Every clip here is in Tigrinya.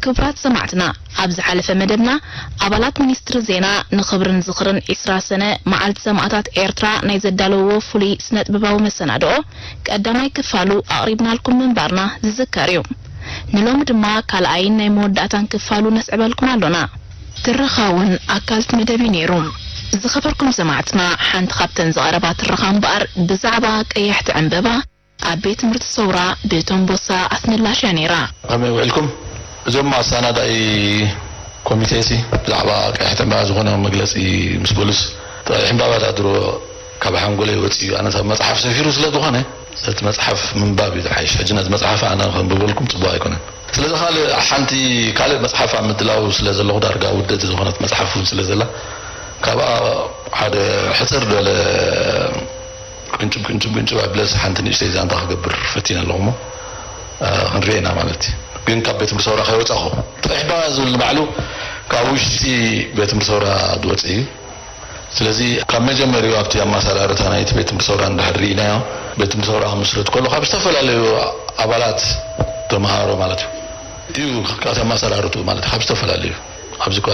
ክቡራት ሰማዕትና፣ ኣብ ዝሓለፈ መደብና ኣባላት ሚኒስትሪ ዜና ንኽብርን ዝኽርን ዒስራ ሰነ መዓልቲ ሰማእታት ኤርትራ ናይ ዘዳለውዎ ፍሉይ ስነጥበባዊ መሰናድኦ ቀዳማይ ክፋሉ ኣቕሪብናልኩም ምንባርና ዝዝከር እዩ። ንሎሚ ድማ ካልኣይን ናይ መወዳእታን ክፋሉ ነስዕበልኩም ኣሎና። ትረኻ እውን ኣካል እቲ መደብ እዩ ነይሩ። ዝኸበርኩም ሰማዕትና፣ ሓንቲ ካብተን ዝቐረባ ትረኻ እምበኣር ብዛዕባ ቀያሕቲ ዕምበባ ኣብ ቤት ትምህርቲ ሰውራ ብቶምቦሳ ኣስመላሽ እያ ነይራ። ከመይ ውዒልኩም? እዞም ኣሰናዳኢ ኮሚቴ ሲ ብዛዕባ ቀያሕቲ ዕምበባ ዝኾነ መግለጺ ምስ በሉስ፣ ቀይሕ ዕምባባ ዳ ድሮ ካብ ሓንጎለይ ወጺኡ፣ ኣነ ኣብ መጽሓፍ ሰፊሩ ስለ ዝኾነ፣ ነቲ መጽሓፍ ምንባብ እዩ ዝሓይሽ። ሕጂ ነቲ መጽሓፍ ኣነ ከንብበልኩም ጽቡቕ ኣይኮነን። ስለዚ ካልእ ሓንቲ ካልእ መጽሓፍ ኣብ ምድላው ስለ ዘለኹ፣ ዳርጋ ውድእቲ ዝኾነት መጽሓፍ እውን ስለ ዘላ፣ ካብኣ ሓደ ሕጽር ዝበለ ቅንጭብ ቅንጭብ ቅንጭብ ኣብለስ ሓንቲ ንእሽተይ ዛንታ ክገብር ፈቲነ ኣለኹ እሞ፣ እ፣ ክንሪኤ ኢና ማለት እዩ። ግን ካብ ቤት ትምህርቲ ሰውራ ከይወጻኹ፣ ቀይሕ ዕምባባ ዝብል ንባዕሉ ካብ ውሽጢ ቤት ትምህርቲ ሰውራ ዝወጽእ እዩ። ስለዚ ካብ መጀመሪያው ኣብቲ ኣመሰራርታ ናይቲ ቤት ትምህርቲ ሰውራ እንድሕር ርኢናዮ፣ ቤት ትምህርቲ ሰውራ ክምስርት ከሎ ካብ ዝተፈላለዩ ኣባላት ተምሃሮ ማለት እዩ። እዩ ካብቲ ኣመሰራርትኡ ማለት እዩ፣ ካብ ዝተፈላለዩ። ኣብዚ እኳ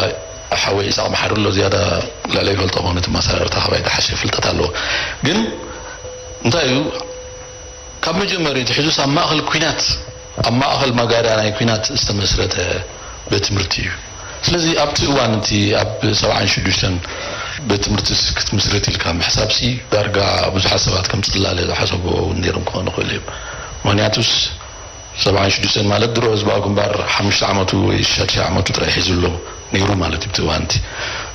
ሓወይ ኢሳቕ መሓሪ ኣሎ፣ ዝያዳ ልዕለ ይፈልጦ ክኸውን፣ እቲ ኣመሰራርታ ካባይ ዝሓሸ ፍልጠት ኣለዎ። ግን እንታይ እዩ፣ ካብ መጀመሪያ ኣትሒዙስ ኣብ ማእከል ኲናት፣ ኣብ ማእከል መጋዳ ናይ ኲናት ዝተመስረተ ቤት ትምህርቲ እዩ። ስለዚ ኣብቲ እዋን እቲ ኣብ ሰብዓን ሽዱሽተን ቤት ትምህርቲ ክትምስርት ኢልካ ምሕሳብሲ፣ ዳርጋ ብዙሓት ሰባት ከም ጽላለ ዝሓሰብዎ እውን ነይሮም ክኾኑ ይኽእሉ እዮም። ምኽንያቱስ ሰብዓን ሽዱሽተን ማለት ድሮ ህዝባዊ ግንባር ሓሙሽተ ዓመቱ ወይ ሸድሽተ ዓመቱ ጥራይ ሒዙ ኣሎ ነይሩ ማለት እዩ፣ እቲ እዋን እቲ።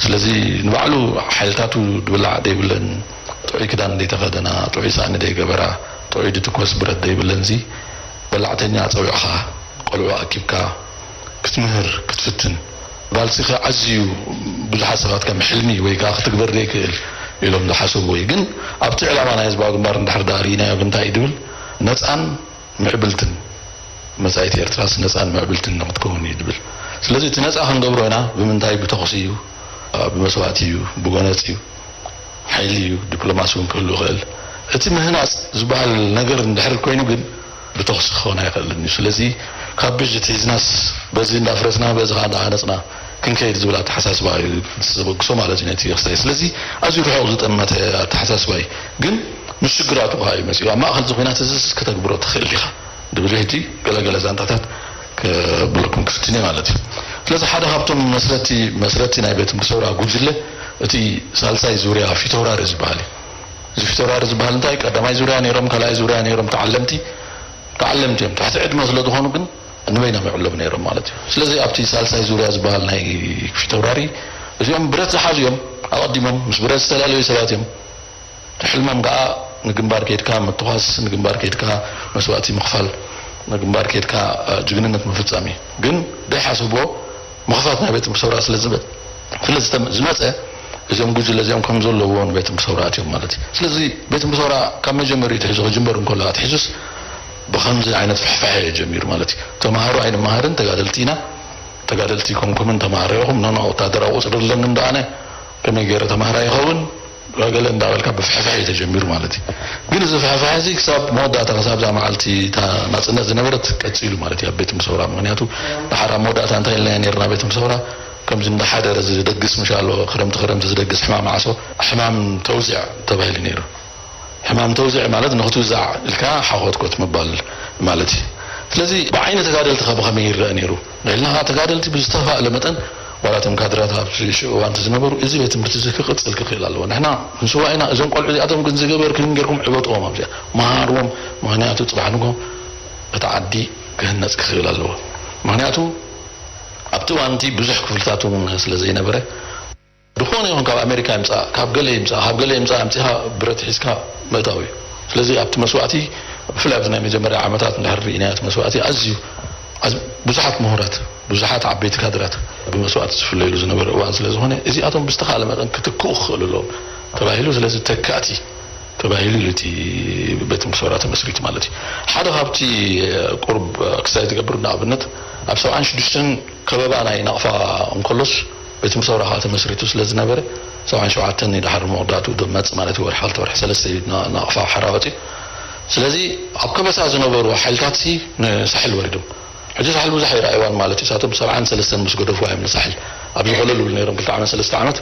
ስለዚ ንባዕሉ ሓይልታቱ ድብላዕ ደይብለን፣ ጥዑይ ክዳን ደይተኸደና፣ ጥዑይ ሳእኒ ደይገበራ፣ ጥዑይ ድትኮስ ብረት ደይብለን፣ እዚ በላዕተኛ ጸዊዕኻ፣ ቆልዑ ኣኪብካ ክትምህር፣ ክትፍትን፣ ባልሲኸ ኣዝዩ ብዙሓት ሰባት ከም ሕልሚ ወይ ከኣ ክትግበር ዘይክእል ኢሎም ዝሓሰብዎ እዩ። ግን ኣብቲ ዕላማ ናይ ህዝባዊ ግንባር እንድሕር ደኣ ርኢናዮ ግን እንታይ እዩ ድብል? ነጻን ምዕብልትን፣ መጻኢት ኤርትራስ ነጻን ምዕብልትን ንክትከውን እዩ ድብል። ስለዚ እቲ ነጻ ክንገብሮ ኢና። ብምንታይ? ብተኹሲ እዩ፣ ብመስዋእቲ እዩ፣ ብጎነጽ እዩ፣ ሓይሊ እዩ፣ ዲፕሎማሲ እውን ክህሉ ይኽእል። እቲ ምህናጽ ዝበሃል ነገር እንድሕር ኮይኑ ግን ብተኹሲ ክኸውን ኣይኽእልን እዩ። ስለዚ ካብ በጀት ሒዝናስ በዚ እንዳፍረስና በዚ ከዓ እንዳሃነጽና ክንከይድ ዝብል ኣተሓሳስባ እዩ ዘበግሶ ማለት እዩ ነቲ ክስታይ። ስለዚ ኣዝዩ ርሑቕ ዝጠመተ ኣተሓሳስባ እዩ። ግን ምስ ሽግራቱ ከዓ እዩ መጺኡ። ኣብ ማእከል እዚ ኲናት እዚስ ከተግብሮ ትኽእል ኢኻ ድብል ሕጂ ገለገለ ዛንታታት ክብለኩም ክፍትን እየ ማለት እዩ። ስለዚ ሓደ ካብቶም መስረቲ መስረቲ ናይ ቤት ትምህርቲ ሰውራ ጉጅለ እቲ ሳልሳይ ዙርያ ፊተውራሪ ዝበሃል እዩ። እዚ ፊተውራሪ ዝበሃል እንታይ? ቀዳማይ ዙርያ ነይሮም፣ ካልኣይ ዙርያ ነይሮም፣ ተዓለምቲ፣ ተዓለምቲ እዮም። ትሕቲ ዕድመ ስለ ዝኾኑ ግን ንበይኖም ይዕለቡ ነይሮም ማለት እዩ። ስለዚ ኣብቲ ሳልሳይ ዙርያ ዝበሃል ናይ ፊተውራሪ እዚኦም ብረት ዝሓዙ እዮም። ኣቐዲሞም ምስ ብረት ዝተላለዩ ሰባት እዮም። ሕልሞም ከኣ ንግንባር ከይድካ ምትኳስ፣ ንግንባር ከይድካ መስዋእቲ ምኽፋል፣ ንግንባር ከይድካ፣ እ፣ ጅግንነት ምፍጻም እዩ። ግን ደይሓሰብዎ ምኽፋት ናይ ቤት ትምህርቲ ሰውራ ስለ ዝበ-፣ ስለ ዝተመ-፣ ዝመጸ፣ እዚኦም ጉጅለ እዚኦም ከም ዘለውዎ ንቤት ትምህርቲ ሰውራ ኣትዮም ማለት እዩ። ስለዚ ቤት ትምህርቲ ሰውራ ካብ መጀመሪኡ ትሕዙ ክጅመር እንከሎ ኣትሒዙስ ብኸምዚ ዓይነት ፍሕፋሕ እዩ ጀሚሩ ማለት እዩ። ተምሃሮ ኣይንመሃርን፣ ተጋደልቲ ኢና፣ ተጋደልቲ ኮንኩምን ተምሃሮ ኢኹም፣ ኖኖ ወታደራዊ ቁጽሪ ኣለኒ እንዶ ኣነ ከመይ ገይረ ተምሃራይ ይኸውን? ገለ እንዳበልካ ብፍሕፍሕ እዩ ተጀሚሩ ማለት እዩ። ግን እዚ ፍሕፍሕ እዚ ክሳብ መወዳእታ፣ ክሳብ እዛ መዓልቲ እታ ናጽነት ዝነበረት ቀጺሉ ማለት እዩ ኣብ ቤት ትምህርቲ ሰውራ። ምኽንያቱ፣ ድሓር ኣብ መወዳእታ እንታይ ኢልና ነይርና? ቤት ትምህርቲ ሰውራ ከምዚ እንዳሓደረ ዝደግስ፣ ምሽ ኣሎ፣ ክረምቲ ክረምቲ ዝደግስ ሕማም ዓሶ፣ ሕማም ተውዚዕ ተባሂሉ ነይሩ። ሕማም ተውዚዕ ማለት ንኽትውዛዕ ኢልካ ሓኾትኮት ምባል ማለት እዩ። ስለዚ ብዓይኒ ተጋደልቲ ከ ብኸመይ ይረአ ነይሩ? ልዕልና ኸዓ ተጋደልቲ ብዝተኻእለ መጠን፣ ዋላ እቶም ካድራት ኣብ ሽዑ እዋን ዝነበሩ፣ እዚ ቤት ትምህርቲ እዚ ክቕጽል ክኽእል ኣለዎ። ንሕና ንስዋ ኢና፣ እዞም ቆልዑ እዚኣቶም ግን ዝገበርክን ጌርኩም ዕበጥዎም፣ ኣብዚኣ መሃርዎም። ምኽንያቱ ጽባሕ ንግሆ እቲ ዓዲ ክህነጽ ክኽእል ኣለዎ። ምኽንያቱ ኣብቲ እዋን እቲ ብዙሕ ክፍልታት እውን ስለ ዘይነበረ፣ ዝኾነ ይኹን ካብ ኣሜሪካ ይምጻእ፣ ካብ ገለ ይምጻእ፣ ካብ ገለ ይምጻእ፣ ኣምጺኻ ብረት ሒዝካ ምእታው እዩ። ስለዚ ኣብቲ መስዋእቲ፣ ብፍላይ ኣብቲ ናይ መጀመርያ ዓመታት እንድሕር ርኢናዮ፣ እቲ መስዋእቲ ኣዝዩ፣ ኣዝ-፣ ብዙሓት ምሁራት፣ ብዙሓት ዓበይቲ ካድራት ብመስዋእቲ ዝፍለይሉ ዝነበረ እዋን ስለ ዝኾነ፣ እዚኣቶም ብዝተኻእለ መጠን ክትክኡ ክኽእሉ ኣለዎም ተባሂሉ። ስለዚ ተካእቲ ተባሂሉ እዩ እቲ ቤት ትምህርቲ ሰውራ ተመስሪቱ ማለት እዩ። ሓደ ካብቲ ቁሩብ ክስታይ ትገብር፣ ንኣብነት ኣብ ሰብዓን ሽዱሽተን ከበባ ናይ ናቕፋ እንከሎስ፣ ቤት ትምህርቲ ሰውራ ከዓ ተመስሪቱ ስለ ዝነበረ፣ ሰብዓን ሸውዓተን እዩ ድሓር መወዳእትኡ ዝመጽእ ማለት እዩ፣ ወርሒ ክልተ ወርሒ ሰለስተ እዩ ና-፣ ናቕፋ ሓራ ወጺኡ። ስለዚ ኣብ ከበሳ ዝነበሩ ሓይልታትሲ ንሳሕል ወሪዶም። ሕጂ ሳሕል ብዙሕ ኣይረኣይዋን ማለት እዩ። እሳቶም ሰብዓን ሰለስተን ምስ ገደፍዋ እዮም ንሳሕል ኣብዚ ኮለል ይብሉ ነይሮም። ክልተ ዓመት ሰለስተ ዓመት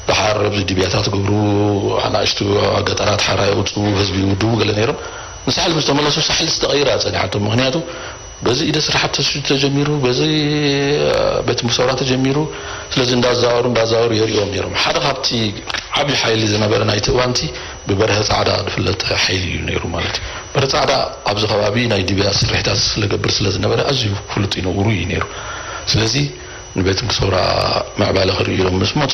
ደሓር ኣብዚ ድብያታት ገብሩ፣ ኣናእሽቱ ገጠራት ሓራ የውፅኡ፣ ህዝቢ ይውድቡ ገለ ነይሮም። ንሳሕል ምስ ተመለሱ ሳሕል ዝተቐይራ ጸኒሓቶም። ምክንያቱ በዚ ኢደ ስራሓት ተስ- ተጀሚሩ፣ በዚ ቤት ሙሰውራ ተጀሚሩ። ስለዚ እንዳዛወሩ እንዳዛወሩ የርእዮም ነይሮም። ሓደ ካብቲ ዓብዪ ሓይሊ ዝነበረ ናይቲ እዋንቲ ብበርሀ ጻዕዳ ዝፍለጥ ሓይሊ እዩ ነይሩ ማለት እዩ። በርሀ ጻዕዳ ኣብዚ ከባቢ ናይ ድብያ ስርሒታት ስለገብር ስለዝነበረ ኣዝዩ ፍሉጥ እዩ፣ ውሩይ እዩ ነይሩ። ስለዚ ንቤት ሙሰውራ ምዕባለ ክርእዩ ኢሎም ምስ መፁ፣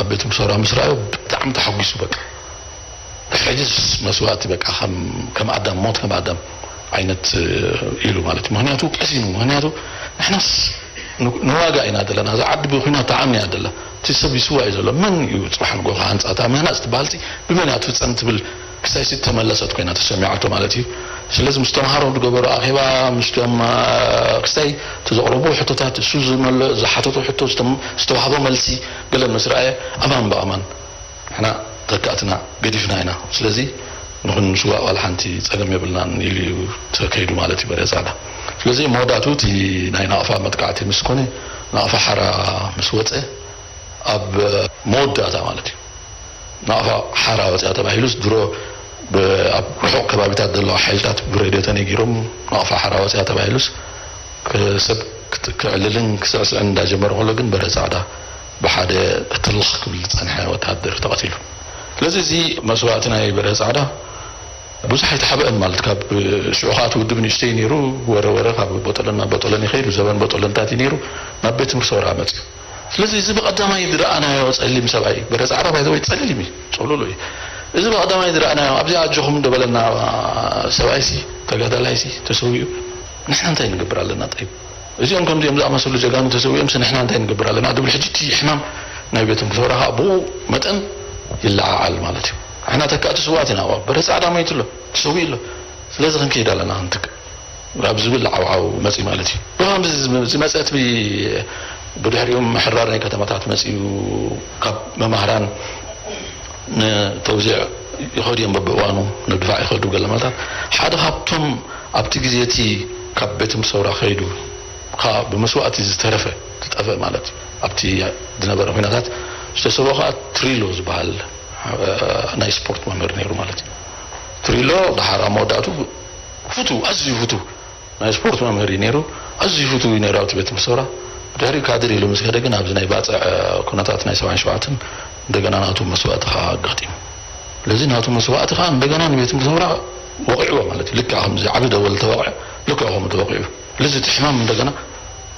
ኣብ ቤት ሙሰውራ ምስ ረኣዩ ብጣዕሚ ተሓጒሱ። በቃ ሕጅስ መስዋእቲ በቃ ከም ኣዳም፣ ሞት ከም ኣዳም ዓይነት ኢሉ ማለት እዩ። ምክንያቱ ቀሲኑ። ምክንያቱ ንሕናስ ንዋጋ ኢና ዘለና። እዛ ዓዲ ብኩናት ተዓምያ ደላ፣ እቲ ሰብ ይስዋ እዩ ዘሎ። መን እዩ ፅባሕ ንጎ ክሃንፃ? እታ ምህናፅ ትበሃል ብመን እያ ትፍፀም ትብል ክሳይሲ ተመለሰት ኮይና ተሰሚዓቶ ማለት እዩ። ስለዚ ምስ ተምሃሮ ዝገበሩ ኣኼባ፣ ምስቶም ክስታይ እቲ ዘቕረቡ ሕቶታት፣ እሱ ዝሓተቶ ሕቶ ዝተዋህቦ መልሲ ገለ ምስ ረኣየ፣ ኣማን ብኣማን ንሕና ተካእትና ገዲፍና ኢና። ስለዚ ንኹን ንስዋእ ዋላ ሓንቲ ጸገም የብልናን ኢሉ እዩ ተከይዱ ማለት እዩ በርሀ ጻዕዳ። ስለዚ መወዳእቱ እቲ ናይ ናቕፋ መጥቃዕቲ ምስ ኮነ፣ ናቕፋ ሓራ ምስ ወጸ፣ ኣብ መወዳእታ ማለት እዩ ናቕፋ ሓራ ወፅያ ተባሂሉስ ድሮ ኣብ ርሑቕ ከባቢታት ዘለዋ ሓይልታት ብሬድዮ ተነጊሮም ናቕፋ ሓራ ወፅያ ተባሂሉስ ሰብ ክዕልልን ክስዕስዕን እንዳጀመረ ከሎ ግን በርሀ ፃዕዳ ብሓደ ትልኽ ክብል ዝፀንሐ ወተሃደር ተቐቲሉ። ስለዚ እዚ መስዋእቲ ናይ በርሀ ፃዕዳ ብዙሕ ኣይተሓበአን ማለት ካብ ሽዑ ከዓ እቲ ውድብ ንእሽተይ ነይሩ። ወረ ወረ ካብ ቦጠለን ናብ ቦጠለን ይኸይዱ። ዘበን ቦጠለንታት እዩ ነይሩ። ናብ ቤት ትምህርቲ ሰውራ መፅዩ። ስለዚ እዚ ብቐዳማይ ዝረኣናዮ ጸሊም ሰብኣይ በረ ጻዕዳ ባይዘወይ ጸሊም እዩ፣ ጸሉሉ እዩ። እዚ ብቐዳማይ ዝረኣናዮ ኣብዚኣ ኣጆኹም እንደበለና ሰብኣይሲ ተጋዳላይሲ ተሰዊኡ ንሕና እንታይ ንገብር ኣለና? ጠይብ እዚኦም ከምዚኦም ዝኣመሰሉ ጀጋኑ ተሰዊኦምሲ ንሕና እንታይ ንገብር ኣለና? ድብል ሕጂ እቲ ሕማም ናይ ቤቶም ክሰውራ ከዓ ብኡ መጠን ይለዓዓል ማለት እዩ። ንሕና ተካእቲ ስውኣት ኢና። በረ ጻዕዳ መይቱ ኣሎ፣ ተሰዊኡ ኣሎ። ስለዚ ክንከይድ ኣለና ክንትክእ ኣብ ዝብል ዓውዓው መፂ ማለት እዩ። ብኸምዚ ዝመፀት ብድሕሪኡ ምሕራር ናይ ከተማታት መፂኡ ካብ መማህራን ንተውዚዕ ይኸዱ እዮም በብእዋኑ ንድፋዕ ይኸዱ ገለ ማለት ሓደ ካብቶም ኣብቲ ግዜ እቲ ካብ ቤት ትምህርቲ ሰውራ ከይዱ ብመስዋእቲ ዝተረፈ ዝጠፍእ ማለት እዩ። ኣብቲ ዝነበረ ኩነታት ዝተሰወ ከዓ ትሪሎ ዝበሃል ናይ ስፖርት መምህር ነይሩ ማለት እዩ። ትሪሎ ደሓር ኣብ መወዳእቱ ፍቱ ኣዝዩ ፍቱ ናይ ስፖርት መምህር እዩ ነይሩ። ኣዝዩ ፍቱ እዩ ነይሩ ኣብቲ ቤት ትምህርቲ ሰውራ። ድሕሪ ካድር ኢሉ ምስ ከደ ግን ኣብዚ ናይ ባፅዕ ኩነታት ናይ ሰብዓን ሸውዓተን እንደገና ናቱ መስዋእቲ ከዓ ኣጋጢሙ። ስለዚ ናቱ መስዋእቲ ከዓ እንደገና ንቤት ትምህርቲ ሰውራ ወቂዕዎ ማለት እዩ። ልክዕ ከምዚ ዓብዪ ደወል ተወቅዐ ልክዕ ከምኡ ተወቂዑ። ስለዚ እቲ ሕማም እንደገና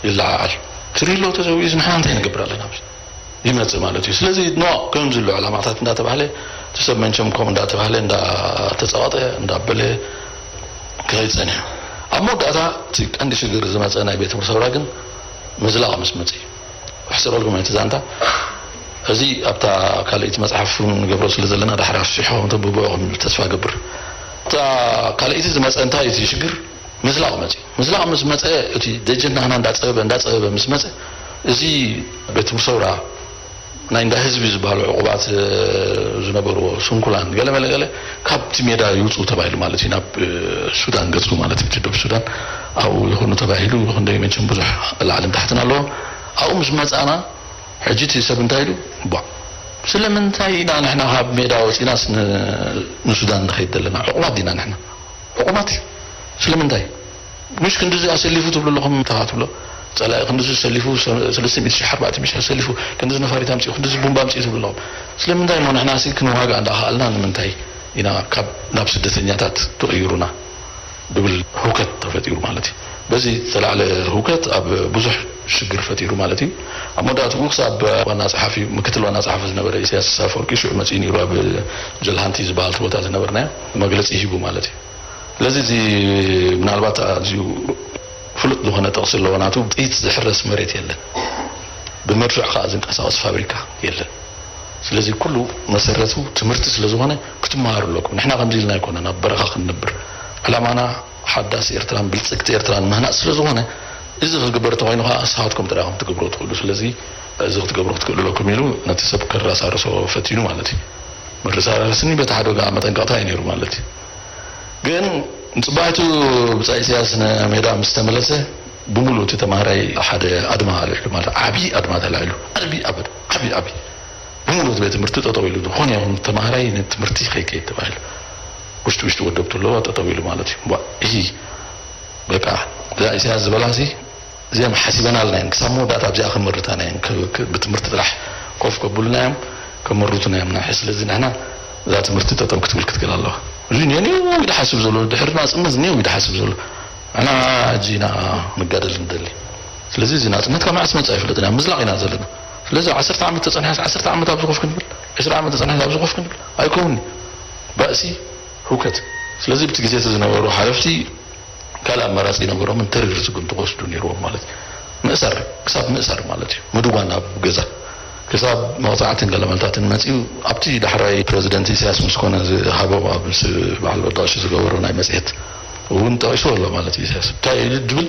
ይለዓዓል። ትሪሎ ተዘዊኡ ንሕና እንታይ ንገብር ኣለና? ይመጽእ ማለት እዩ። ስለዚ ኖ ከምዚ ኣሎ ዕላማታት እንዳተባህለ እቲ ሰብ መንቸም ከም እንዳተባህለ እንዳተጸቐጠ እንዳበለ ክኸይድ ጸኒሑ። ኣብ መወዳእታ እቲ ቀንዲ ሽግር ዝመጸ ናይ ቤት ትምህርቲ ሰውራ ግን ምዝላቕ ምስ መጽእ እዩ። ኣሕስረልኩም እቲ ዛንታ እዚ ኣብታ ካልኣይቲ መጽሓፍ ንገብሮ ስለ ዘለና ዳሕር ኣስፊሕኹም ተንብብዎ ከም ተስፋ ገብር። እታ ካልኣይቲ ዝመጸ እንታይ እቲ ሽግር ምዝላቕ መጽእ። ምዝላቕ ምስ መጸ እቲ ደጀን ናህና እንዳጸበበ እንዳጸበበ ምስ መጸ እዚ ቤት ትምህርቲ ሰውራ ናይ እንዳ ህዝቢ ዝበሃሉ ዕቑባት ዝነበርዎ ስንኩላን ገለ መለ ገለ ካብቲ ሜዳ ይውፅኡ ተባሂሉ ማለት እዩ። ናብ ሱዳን ገፁ ማለት እዩ። ደቡብ ሱዳን ኣብኡ ይኹኑ ተባሂሉ ይኹን ዶ መቸም ብዙሕ ላዕልን ታሕትን ኣለዎ። ኣብኡ ምስ መፃና ሕጂ እቲ ሰብ እንታይ ኢሉ ቧ ስለምንታይ ኢና ንሕና ካብ ሜዳ ወፂናስ ንሱዳን ንኸይድ ዘለና ዕቑባት ዲና ንሕና ዕቑባት እዩ። ስለምንታይ ምሽ ክንድዚ ኣሰሊፉ ትብሉ ኣለኹም? ተኻትብሎ ፀላኢ ክንድዚ ሰሊፉ ሰለስተ ሚእቲ ሺሕ ኣርባዕተ ሚእቲ ሺሕ ኣሰሊፉ ክንድዚ ነፋሪት ኣምፂኡ ክንድዚ ቡምባ ኣምፂኡ ትብሉ ኣለኹም? ስለምንታይ እሞ ንሕና ሲ ክንዋጋእ እንዳኸኣልና ንምንታይ ኢና ካብ ናብ ስደተኛታት ትቕይሩና? ድብል ህውከት ተፈጢሩ ማለት እዩ። በዚ ዝተላዕለ ህውከት ኣብ ብዙሕ ሽግር ፈጢሩ ማለት እዩ። ኣብ መወዳእትኡ ክሳብ ዋና ጸሓፊ ምክትል ዋና ጸሓፊ ዝነበረ ኢሳያስ ኣፈወርቂ ሽዑ መጺኡ ነይሩ ኣብ ጀልሃንቲ ዝበሃል ቦታ ዝነበርናዮ መግለጺ ሂቡ ማለት እዩ። ስለዚ እዚ ምናልባት ኣዝዩ ፍሉጥ ዝኾነ ጥቕሲ ኣለዎ ናቱ፣ ጥይት ዝሕረስ መሬት የለን፣ ብመድፍዕ ከኣ ዝንቀሳቐስ ፋብሪካ የለን። ስለዚ ኩሉ መሰረቱ ትምህርቲ ስለ ዝኾነ ክትመሃሩ ኣለኩም። ንሕና ከምዚ ኢልና ኣይኮነን ኣብ በረኻ ክንነብር። ዕላማና ሓዳስ ኤርትራን ብልጽግቲ ኤርትራን ምህናጽ ስለ ዝኾነ እዚ ክግበር እንተኾይኑ ከኣ ንስኻትኩም ጥራይ ኢኹም ክትገብርዎ ትኽእሉ። ስለዚ እዚ ክትገብሩ ክትክእሉ ኣለኩም ኢሉ ነቲ ሰብ ከራሳርሶ ፈቲኑ ማለት እዩ። ምርሳራስኒ በቲ ሓደ ወገን መጠንቀቕታ እዩ ነይሩ ማለት እዩ። ግን ንጽባሒቱ ብጻይ ኢሳያስ ንሜዳ ምስ ተመለሰ ብምሉእ እቲ ተማሃራይ ሓደ ኣድማ ኣልዒሉ፣ ማለት ዓብዪ ኣድማ ተላዒሉ፣ ዓብዪ ኣበድ ዓብዪ ዓብዪ ብምሉእ እቲ ቤት ትምህርቲ ጠጠው ኢሉ፣ ዝኾነ ይኹን ተማሃራይ ንትምህርቲ ከይከይድ ተባሂሉ፣ ውሽጢ ውሽጢ ወደብቱ ኣለዋ ጠጠው ኢሉ ማለት እዩ። እምቧ፣ እዚ በቃ እዛ ኢሳያስ ዝበላሲ እዚኦም ሓሲበናልና እየን፣ ክሳብ መወዳእታ ኣብዚኣ ከመርታና እየን፣ ክ- ክ- ብትምህርቲ ጥራሕ ኮፍ ከብሉና እዮም፣ ከመርቱና እዮም። ንሕና ስለዚ ንሕና እዛ ትምህርቲ ጠጠው ክትብል ክትክእል ኣለዋ። እዚ ኔው ይድሓስብ ዘሎ፣ ድሕሪ ናፅነት ኔው ይድሓስብ ዘሎ፣ ንሕና ሕጂ ኢና ንጋደል ንደሊ። ስለዚ እዚ ናፅነት ካብ መዓስ መፃ ይፍለጥና፣ ምዝላቕ ኢና ዘለና። ስለዚ ዓሰርተ ዓመት ተፀኒሓስ ዓሰርተ ዓመት ኣብዚ ኮፍ ክንብል፣ ዕስራ ዓመት ተፀኒሓስ ኣብዚ ኮፍ ክንብል ኣይከውንኒ። ባእሲ፣ ህውከት። ስለዚ ብቲ ግዜ እቲ ዝነበሩ ሓለፍቲ ካልእ ኣማራፂ ይነበሮምን ተሪር ስጉምቲ ክወስዱ ነይርዎም ማለት እዩ። ምእሳር፣ ክሳብ ምእሳር ማለት እዩ። ምድዋን ኣብ ገዛ ክሳብ መቕፃዕትን ገለመልታትን መፂኡ። ኣብቲ ዳሕራይ ፕረዚደንት ኢሳያስ ምስ ኮነ ዝሃቦ ኣብ ምስ በዓል ወዲ ቀሺ ዝገበሮ ናይ መፅሄት እውን ጠቒሱ ኣሎ ማለት እዩ። ኢሳያስ እንታይ ኢሉ ድብል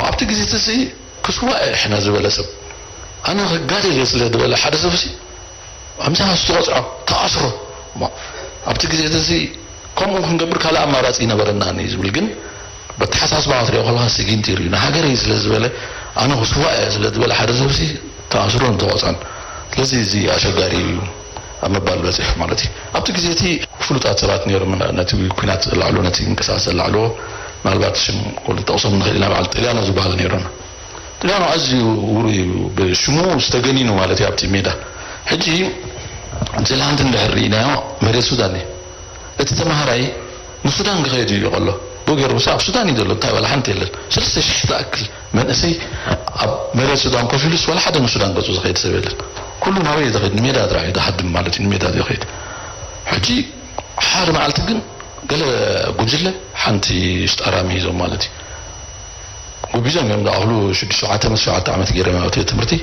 ኣብቲ ግዜ እቲ ክስዋእ ሕነ ዝበለ ሰብ ኣነ ክጋደል እየ ስለ ዝበለ ሓደ ሰብ ሲ ኣምሳ ዝተቐፅዖ ተኣስሮ። እሞ ኣብቲ ግዜ እዚ ከምኡ ክንገብር ካልእ ኣማራፂ ይነበረና እዩ ዝብል ግን በተሓሳስባ ክትሪኦ ከለካ ስጊንቲ እዩ። ንሃገረይ ስለ ዝበለ ኣነ ክስዋእ እየ ስለ ዝበለ ሓደ ሰብ ሲ ተኣስሮን ተቐፅዖን። ስለዚ እዚ ኣሸጋሪ እዩ ኣብ ምባል በፂሑ ማለት እዩ። ኣብቲ ግዜ እቲ ፍሉጣት ሰባት ነይሮም ነቲ ኩናት ዘላዕሉ ነቲ ምንቅስቃስ ዘላዕልዎ ምናልባት ሽም ክጠቕሶም ንኽእል ኢና። በዓል ጥልያኖ ዝበሃሉ ነይሮም። ጥልያኖ ኣዝዩ ውሩይ እዩ፣ ብሽሙ ዝተገኒኑ ማለት እዩ ኣብቲ ሜዳ። ሕጂ ጀላንት እንድሕር ርኢናዮ መሬት ሱዳን እዩ። እቲ ተማሃራይ ንሱዳን ክኸይድ እዩ ከሎ ብኡ ገይሩ ምስ ኣብ ሱዳን እዩ ዘሎ፣ እንታይ ዋላ ሓንቲ የለን። ሰለስተ ሽሕ ዝኣክል መንእሰይ ኣብ መሬት ሱዳን ኮፍ ኢሉስ ዋላ ሓደ ንሱዳን ገጹ ዝኸይድ ሰብ የለን። ኩሉ ናበይ ዝኸይድ? ንሜዳ ጥራሕ እዩ ዝሃድም ማለት እዩ፣ ንሜዳ ዝኸይድ። ሕጂ ሓደ መዓልቲ ግን ገለ ጉጅለ ሓንቲ ሽጣራ ምሂዞም ማለት እዩ። ጉቢዞም እዮም ዝኣኽሉ ሽዱሽተ ሸውዓተ ምስ ሸውዓተ ዓመት ገይሮም ኣብቲ ቤት ትምህርቲ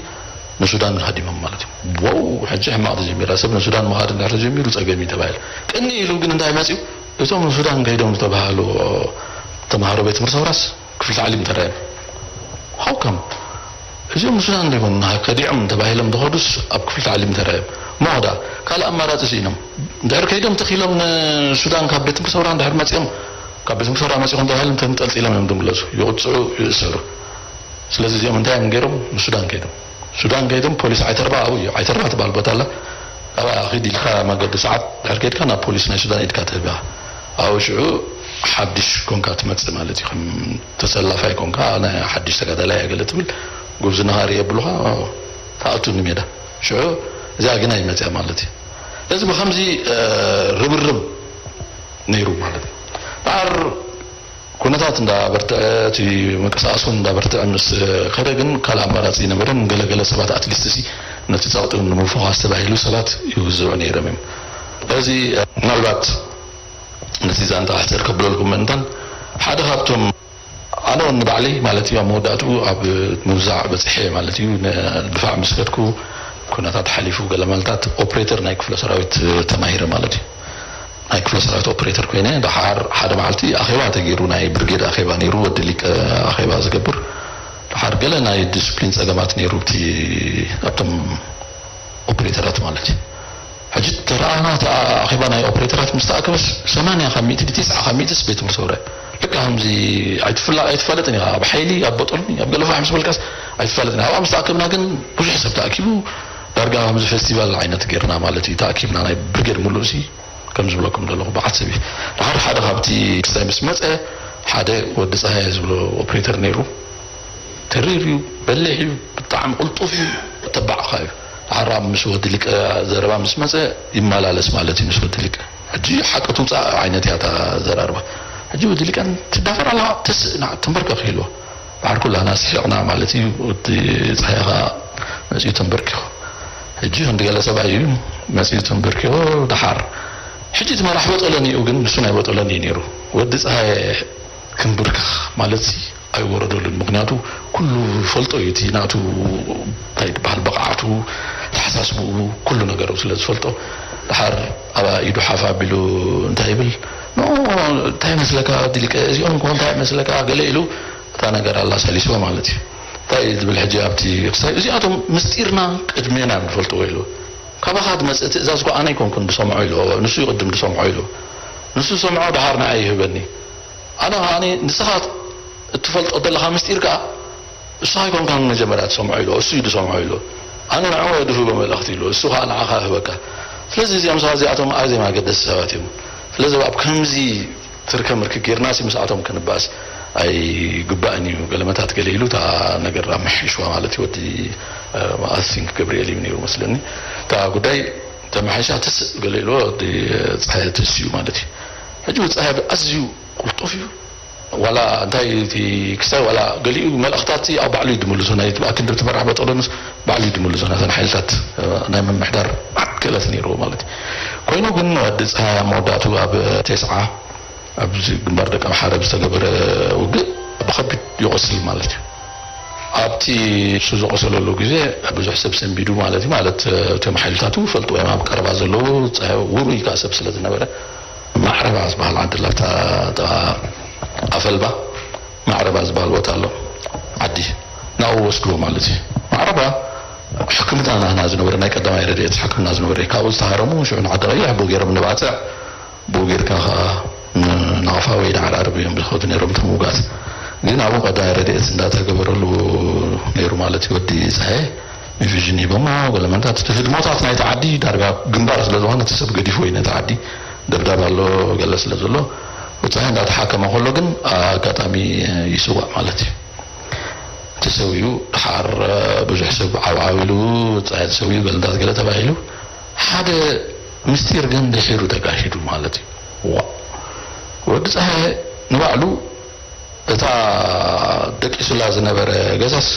ንሱዳን ሃዲሞም ማለት እዩ። ዋው ሕጂ ሕማቕ ተጀሚራ፣ ሰብ ንሱዳን ምኻድ እንዳ ተጀሚሩ ጸገም እዩ ተባሂሉ። ቅኒ ኢሉ ግን እንታይ መጺኡ? እቶም ንሱዳን ከይዶም ዝተባሃሉ ተምሃሮ ቤት ትምህርቲ ሰውራስ ክፍሊ ታዕሊም ተራዮም። ሃውከም እዚኦም ንሱዳን ዶ ይኾኑ ከዲዖም ተባሂሎም ተኸዱስ ኣብ ክፍሊ ታዕሊም ተራዮም። ሞዳ ካልእ ኣማራጺ ስኢኖም እንድሕር ከይዶም ተኺሎም ንሱዳን ካብ ቤት ትምህርቲ ሰውራ እንድሕር መጺኦም ካብ ቤት ትምህርቲ ሰውራ መጺኹም ተባሂሎም ተንጠልጢሎም እዮም ዝምለሱ፣ ይቕጽዑ፣ ይእሰሩ። ስለዚ እዚኦም እንታይ እዮም ገይሮም? ንሱዳን ከይዶም ሱዳን ከይዶም ፖሊስ ዓይተርባ ኣብኡ እዩ። ዓይተርባ ትበሃል ቦታ ኣላ። ኣብኣ ኺድ ኢልካ መገዲ ሰዓት ድሕር ከይድካ ናብ ፖሊስ ናይ ሱዳን ኢድካ ትህብ ኢኻ። ኣብኡ ሽዑ ሓድሽ ኮንካ ትመጽእ ማለት እዩ። ከም ተሰላፋይ ኮንካ ናይ ሓድሽ ተጋዳላይ እየ ገለ ትብል፣ ጉብዝናኻ ርኢ የብሉኻ፣ ትኣቱ ንሜዳ። ሽዑ እዚኣ ግና ይመጽያ ማለት እዩ። ስለዚ ብኸምዚ ርብርብ ነይሩ ማለት እዩ። ደሓር ኩነታት እንዳበርትዐ እቲ ምንቅስቃስ እውን እንዳበርትዐ ምስ ከደ ግን ካልእ ኣማራፂ ኣይነበረን። ገለገለ ሰባት ኣትሊስት ሲ ነቲ ፀቕጢ እውን ንምፍኳስ ተባሂሉ ሰባት ይውዝዑ ነይሮም እዮም። እዚ ምናልባት ነቲ ዛንታ ኣሕፅር ከብለልኩም ምእንታን ሓደ ካብቶም ኣነ እውን ንባዕለይ ማለት እዩ ኣብ መወዳእትኡ ኣብ ምውዛዕ በፅሐ ማለት እዩ። ንድፋዕ ምስ ከድኩ ኩነታት ሓሊፉ ገለ ማለታት ኦፕሬተር ናይ ክፍለ ሰራዊት ተማሂረ ማለት እዩ። ናይ ክፍለ ሰራዊት ኦፕሬተር ኮይነ ደሓር ሓደ መዓልቲ ኣኼባ ተገይሩ ናይ ብርጌድ ኣኼባ ነይሩ ወዲ ሊቀ ኣኼባ ዝገብር ደሓር ገለ ናይ ዲስፕሊን ፀገማት ነይሩ ኣብቲ ኣብቶም ኦፕሬተራት ማለት እዩ። ሕጂ ተረኣና እቲ ኣኼባ ናይ ኦፕሬተራት ምስ ተኣከበስ ሰማንያ ካብ ሚእቲ ብትስዓ ካብ ሚእትስ ቤት ትምህርቲ ሰውራ ልካ ከምዚ ኣይትፍላ ኣይትፋለጥን ኢኻ ኣብ ሓይሊ ኣብ በጦሎኒ ኣብ ገለፋሕ ምስ በልካስ ኣይትፋለጥን ኣብኣ ምስ ተኣከብና ግን ብዙሕ ሰብ ተኣኪቡ ዳርጋ ከምዚ ፌስቲቫል ዓይነት ጌርና ማለት እዩ ተኣኪብና ናይ ብርጌድ ሙሉእ ሲ ከም ዝብለኩም ዘለኹ በዓል ሰብ እዩ። ደሓር ሓደ ካብቲ ክስታይ ምስ መፀ ሓደ ወዲ ፀሃየ ዝብሎ ኦፕሬተር ነይሩ። ተሪር እዩ፣ በሊሕ እዩ፣ ብጣዕሚ ቅልጡፍ እዩ፣ ተባዕኻ እዩ። ደሓር ኣብ ምስ ወዲ ሊቀ ዘረባ ምስ መፀ ይመላለስ ማለት እዩ ምስ ወዲ ሊቀ። ሕጂ ሓቂ ትውፃእ ዓይነት እያ እታ ዘራርባ። ሕጂ ወዲ ሊቀ ትዳፈር ኣለኻ ተስእና ተንበርከኽ ኢልዎ። ደሓር ኩላና ስሒቕና ማለት እዩ። ወዲ ፀሃየ ኸዓ መፂኡ ተንበርኪኹ። ሕጂ ክንዲ ገለ ሰብኣይ እዩ መፂኡ ተንበርኪኹ። ደሓር ሕጂ እቲ መራሕ በጦለኒ እዩ ግን ንሱ ናይ በጦለኒ እዩ ነይሩ። ወዲ ፀሃየ ክንብርክኽ ማለት ሲ ኣይወረደሉን። ምክንያቱ ኩሉ ይፈልጦ እዩ እቲ ናቱ እንታይ ትበሃል ብቕዓቱ ተሓሳስብኡ ኩሉ ነገሩ ስለ ዝፈልጦ። ደሓር ኣብ ኢዱ ሓፍ ኣቢሉ እንታይ ይብል ኖ እንታይ መስለካ ዲሊቀ እዚኦም እኮ እንታይ መስለካ ገለ ኢሉ እታ ነገር ኣላሳሊስዋ ማለት እዩ። እንታይ እዩ ዝብል ሕጂ ኣብቲ ክስታይ እዚኣቶም ምስጢርና ቅድሜና እዮም ዝፈልጥዎ ኢሉ። ካባኻ ዝመፅእ ትእዛዝ እኮ ኣነ ኣይኮንኩን ዝሰምዖ ኢሉ ንሱ ይቕድም ዝሰምዖ ኢሉ ንሱ ዝሰምዖ ደሓር ንዓይ ይህበኒ። ኣነ ከዓኒ ንስኻ እትፈልጦ ዘለኻ ምስጢር ከኣ እሱ ኣይኮንካን መጀመርያ ትሰምዖ ኢሉ፣ እሱ እዩ ዝሰምዖ ኢሉ። ኣነ ንዕኡ የድህቦ መልእኽቲ ኢሉ፣ እሱ ኸዓ ንዓኻ ይህበካ። ስለዚ እዚኦም ሰባት እዚኣቶም ኣዝዮም ኣገደስቲ ሰባት እዮም። ስለዚ ኣብ ከምዚ ትርከ ምርኪ ጌርና ሲ ምስኣቶም ክንባስ ኣይግባእን እዩ። ገለመታት ገለ ኢሉ እታ ነገር ኣመሓይሽዋ ማለት እዩ። ወዲ፣ እ፣ I think ገብርኤል እዩ ነይሩ መስለኒ። እታ ጉዳይ ተመሓይሻ ትስእ ገለ ኢሉ ወዲ ጸሓየ ትስ እዩ ማለት እዩ። ሕጂ ጸሓየ ኣዝዩ ቁልጡፍ እዩ። ዋላ እንታይ እቲ ክስታይ ዋላ ገሊኡ መልእኽታት ኣብ ባዕሉ እዩ ዝምልሶ። ናይ ኣክንድርቲ መራሕ በጠሎንስ ባዕሉ እዩ ዝምልሶ። ናተን ሓይልታት፣ እ፣ ናይ ምምሕዳር ዓት ክእለት ነይርዎ ማለት እዩ። ኮይኑ ግን ወዲ ጸሓየ ኣብ መወዳእቱ ኣብ ቴስዓ ኣብዚ ግንባር ደቀምሓረ ብዝተገበረ ውግእ ብኸቢድ ይቖስል ማለት እዩ። ኣብቲ እሱ ዝቖሰለሉ ግዜ ብዙሕ ሰብ ሰንቢዱ ማለት እዩ። ማለት እቶም ሓይልታቱ ፈልጥዎ እዮም፣ ኣብ ቀረባ ዘለዉ፣ ጸ-፣ ውሩይ ከኣ ሰብ ስለ ዝነበረ፣ ማዕረባ ዝበሃል ዓዲ ኣላ፣ ኣብታ ጥቓ ኣፈልባ ማዕረባ ዝበሃል ቦታ ኣሎ፣ ዓዲ ናብኡ ወስድዎ ማለት እዩ። ማዕረባ ሕክምና ናህና ዝነበረ ናይ ቀዳማይ ረድኤት ሕክምና ዝነበረ እዩ። ካብኡ ዝተሃረሙ ሽዑ ንዓዲ ቀይሕ ብኡ ገይሮም ንባጽዕ ብኡ ጌርካ ኸዓ ን-፣ ናቕፋ ወይ ዳዕሮ ዓረብ እዮም ዝኸዱ ነይሮም እቶም ውጉኣት። ግን ኣብኡ ቀዳማይ ረድኤት እንዳተገበረሉ ነይሩ ማለት እዩ። ወዲ ጸሃየ ኢንፊውዥን ሂቦሞ፣ ገለ መንታት እቲ ህድሞታት ናይቲ ዓዲ ዳርጋ ግንባር ስለ ዝኾነ እቲ ሰብ ገዲፍዎ እዩ ነቲ ዓዲ። ደብዳብ ኣሎ፣ ገለ ስለ ዘሎ፣ ወዲ ጸሃየ እንዳተሓከመ ከሎ ግን ኣጋጣሚ ይስዋእ ማለት እዩ። ተሰዊኡ፣ ደሓር ብዙሕ ሰብ ዓብዓብ ኢሉ፣ ጸሃየ ተሰዊኡ፣ ገለታት ገለ ተባሂሉ፣ ሓደ ምስጢር ግን ድሒሩ ተጋሂዱ ማለት እዩ። ዋ፣ ወዲ ጸሃየ ንባዕሉ እታ ደቂሱላ ዝነበረ ገዛስ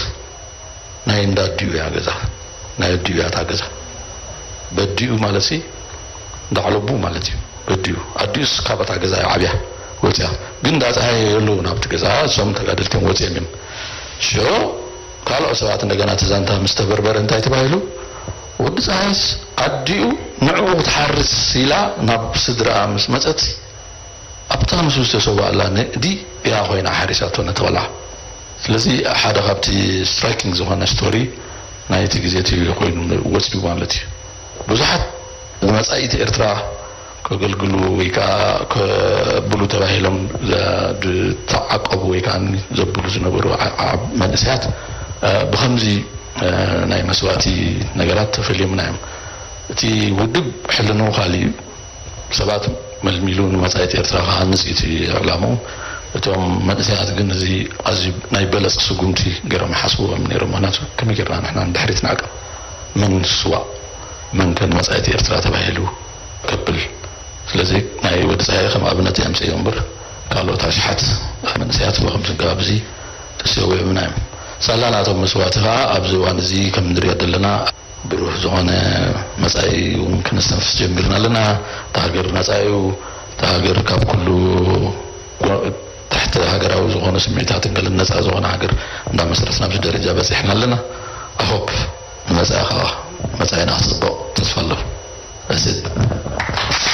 ናይ እንዳ ኣዲኡ እያ ገዛ፣ ናይ ኣዲኡ እያ እታ ገዛ። በዲኡ ማለት ሲ እንዳ ዓለቡ ማለት እዩ። በዲኡ፣ ኣዲኡስ ካብ እታ ገዛ እያ ዓብያ ወፅያ። ግን እንዳ ጸሃየ የለውን ኣብቲ ገዛ፣ እሶም ተጋደልቲ እዮም ወፅዮም እዮም። ሽዑ ካልኦት ሰባት እንደገና እቲ ዛንታ ምስ ተበርበረ እንታይ ተባሂሉ? ወዲ ጸሃየስ ኣዲኡ ንዕኡ ክትሓርስ ኢላ ናብ ስድራኣ ምስ መጸት፣ ኣብታ ንሱ ዝተሰውኣላ ንእዲ እያ ኮይና ሓሪሳቶ ነቲ ቆልዓ። ስለዚ ሓደ ካብቲ ስትራይኪንግ ዝኾነ ስቶሪ ናይቲ ግዜ እቲ ኮይኑ ወጺኡ ማለት እዩ። ብዙሓት ንመጻኢት ኤርትራ ከገልግሉ ወይ ከኣ ከብሉ ተባሂሎም ዘ-፣ ዝተዓቀቡ ወይ ከኣ ዘብሉ ዝነበሩ ዓ-፣ ዓ-፣ መንእሰያት፣ እ፣ ብኸምዚ፣ እ፣ ናይ መስዋእቲ ነገራት ተፈልዮምና እዮም። እቲ ውድብ ሕልንኡ ካልእ እዩ። ሰባት መልሚሉ ንመጻኢት ኤርትራ ክሃንጽ እዩ እቲ ዕላምኡ። እቶም መንእሰያት ግን እዚ ኣዝዩ ናይ በለጽ ስጉምቲ ገይሮም ይሓስብዎም ነይሮም። ምኽንያቱ ከመይ ጌርና ንሕና ንድሕሪት ንዕቀብ? መን ስዋእ? መን ከ ንመጻኢት ኤርትራ ተባሂሉ ከብል? ስለዚ ናይ ወዲ ጸሃየ ከም ኣብነት እየ ኣምጽእዮ እምበር ካልኦት ኣሽሓት መንእሰያት ብኸምዚ ኣገባብ እዚ ተሰዊኦምና እዮም። ሳላ ናቶም መስዋእቲ ከኣ ኣብዚ እዋን እዚ ከም ንሪኦ ዘለና ብሩህ ዝኾነ መጻኢ እውን ክነስተንፍስ ጀሚርና ኣለና። እታ ሃገር ነጻ እዩ። እታ ሃገር ካብ ኩሉ ጎ-፣ ትሕቲ ሃገራዊ ዝኾነ ስምዒታትን ገለን ነጻ ዝኾነ ሃገር እንዳመስረትና ኣብዚ ደረጃ በጺሕና ኣለና። I hope ንመጻኢ ከኣ መጻኢና ክጽብቕ ተስፋ ኣለዎ። That's it።